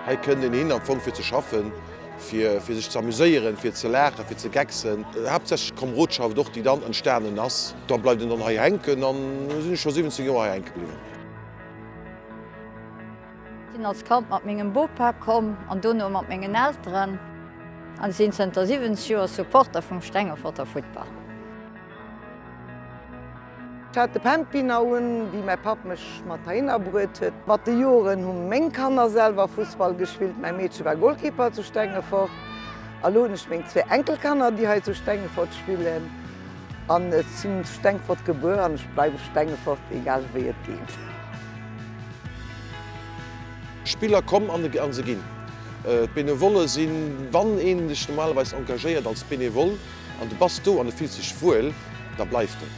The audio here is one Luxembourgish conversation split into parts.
Hei kënnt een hin am Fong fir ze schaffen, fir fir sech ze amuséieren, fir ze laachen, fir ze gecksen. Haaptsächlech d'Komrodschaft och, déi dann entstanen ass. Da bleift een dann hei hänken an elo sinn ech scho 17 Joer hei hänke bliwwen. Sinn als Kand mat mengem Bopa komm an dono mat mengen Elteren an sinn zënter 70 Joer Supporter vum Stengeforter Futtball. Ech hat de Pempiner un, wéi mäi Papp mech mat heihinner bruet huet. Mat de Joren hu meng Kanner selwer Fussball gespillt. Mäi Meedche war Golkeeper zu Stengefort. A lo hunn ech meng zwee Enkelkanner, déi hei zu Stengefort spillen. An ech sinn zu Stengefort gebuer an ech bleiwe Stengefort, egal wéi et geet. Spiller komm an se ginn. D'Benevolle sinn, wann een sech normalerweis engagéiert als Benevole, An du bass do an e fillt sech wuel, da bleift en.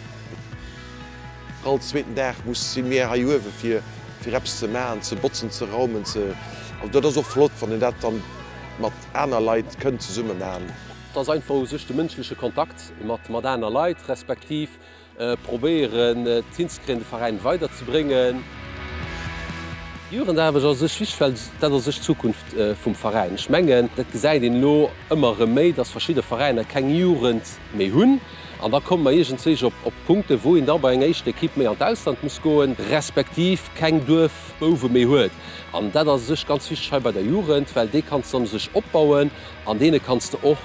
All zweeten Dag muss si mir hei uewe fir fir eppes ze maachen, ze botzen, ze raumen, ze. Also dat ass och flott, wann een dat dann mat aner Leit kënnt zesumme maachen. Et ass einfach u sech de mënschleche Kontakt mat mat aner Leit, respektiv Probéieren et hinzekréien de Veräin weider ze bréngen. Jugendaarbecht ass u sech wichteg, well dat ass u sech d'Zukunft vum Veräin. Ech mengen, dat gesäit een elo ëmmer erëm méi, dass verschidde Veräiner keng Jugend méi hunn. An da komme mer iergendzwéich op Punkten, wou een da bei enger éischter Ekipp méi an d'Ausland muss goen, respektiv keng Duerfbouwe méi huet. An dat ass u sech ganz wichteg hei bei der Jugend, well déi kanns de dann u sech opbauen an deene kanns de och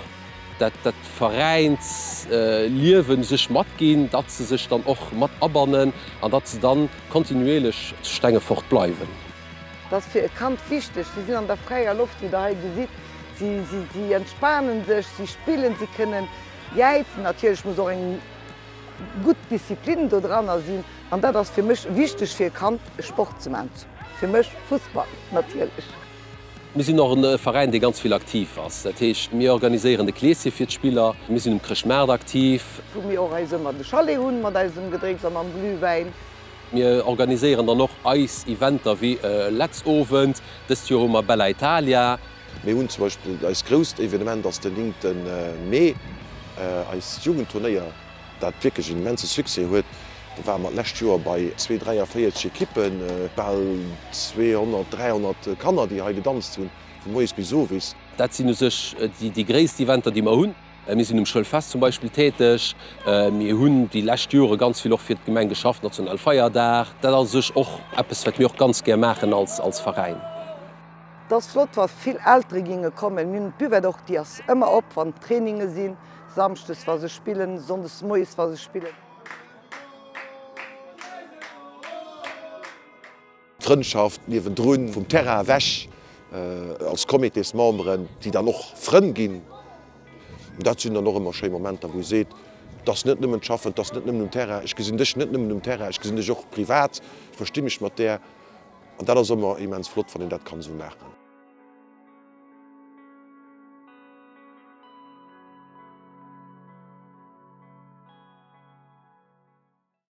dat dat Veräinsliewen sech matginn, datt se sech dann och mat abannen an datt se dann kontinuierlech zu Stengefort bleiwen. Dat ass fir e Kand wichteg. Si sinn an der fräier Loft, wéi Der hei gesitt. Si, si, si entspanen sech, si spillen, si kënnen jäizen. Natierlech muss och eng gutt Disziplin do dranner sinn. An dat ass fir mech wichteg fir e Kand, Sport ze maachen. Fir mech Fussball natierlech. Mir sinn och e Veräin, dee ganz vill aktiv ass. Dat heescht, mir organiséieren de Kleeschen fir d'Spiller, mir sinn um Chrëschtmaart aktiv. Wou mir och eis ëmmer de Chalet hunn mat eisem Gedrénks a mam Glühwäin. Mir organiséieren dann och eis Eventer wéi e Letz Owend. Dëst Joer hu mer Bella Italia. Mir hunn zum Beispill eist grousst Evenement ass den 9. Mee, eist Jugendturnéier. Dat wierklech en immense Succès huet. Do ware mer d'lescht Joer bei 243 Ekippen, bal 200, 300 Kanner, déi hei gedanzt hunn, vu moies bis owes. Dat sinn u sech déi gréisst Eventer, déi mer hunn. Mir sinn um Schoulfest zum Beispill täteg. Mir hunn déi lescht Jore ganz vill och fir d'Gemeng geschafft, Nationalfeierdag. Dat ass u sech och eppes, wat mir och ganz gär maachen als Veräin. Et ass flott, wa vill Eltere géinge kommen. Mir hunn d'Buvette och, déi ass ëmmer op, wann Traininge sinn, samschdes wa se spillen, sonndes moies wa se spillen. D'Frëndschaft niewendrun, vum Terrain ewech, als Comitésmemberen, déi dann och Frënn ginn, dat sinn dann och ëmmer schéi Momenter, wou ee seet, Et ass net nëmmen d'Schaffen, et ass net nëmmen um Terrain, ech gesinn dech net nëmmen um Terrain, ech gesinn dech och privat, ech versti mech mat där. An dat ass ëmmer immens flott, wann een dat kann esou maachen.